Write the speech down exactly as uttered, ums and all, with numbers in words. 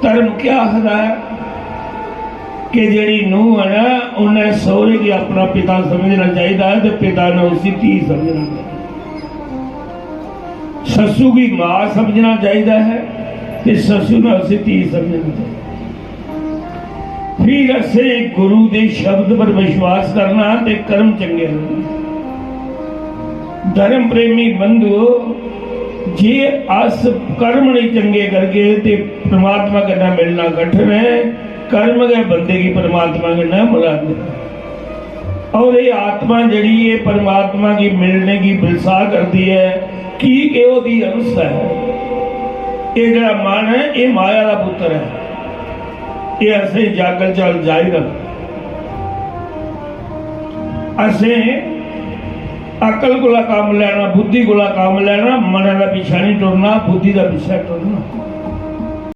धर्म क्या आखदा ऐ कि जेह्ड़ी नूंह ऐ ना, उन्नै सौह्रे गी अपना पिता समझना चाहिदा ऐ ते पिता ने उसी धी समझना चाहिदा। सस्सू गी मां समझना चाहिदा ऐ ते सस्सू ने उसी धी समझना चाहिदा। फिर असें गुरु दे शब्द पर विश्वास करना ते कर्म चंगे करने। धर्म प्रेमी बंधुओ, जे अस कर्म नहीं चंगे करगे ते परमात्मा कन्नै मिलना कठिन ऐ। कर्म गै बंदे गी परमात्मा कन्नै मिलांदे न। और ये आत्मा जेह्ड़ी ऐ परमात्मा गी मिलने गी बिलसा करदी ऐ, की के ओह्दी अंश ऐ। एह् जेह्ड़ा मन ऐ, एह् माया दा पुत्तर ऐ। एह् असें जागल च जाहिर ऐ। असें अकल कोला कम्म लैना, बुद्धि कोला कम्म लैना, मनै दा पिच्छा नहीं टुरना, बुद्धि दा पिच्छा टुरना।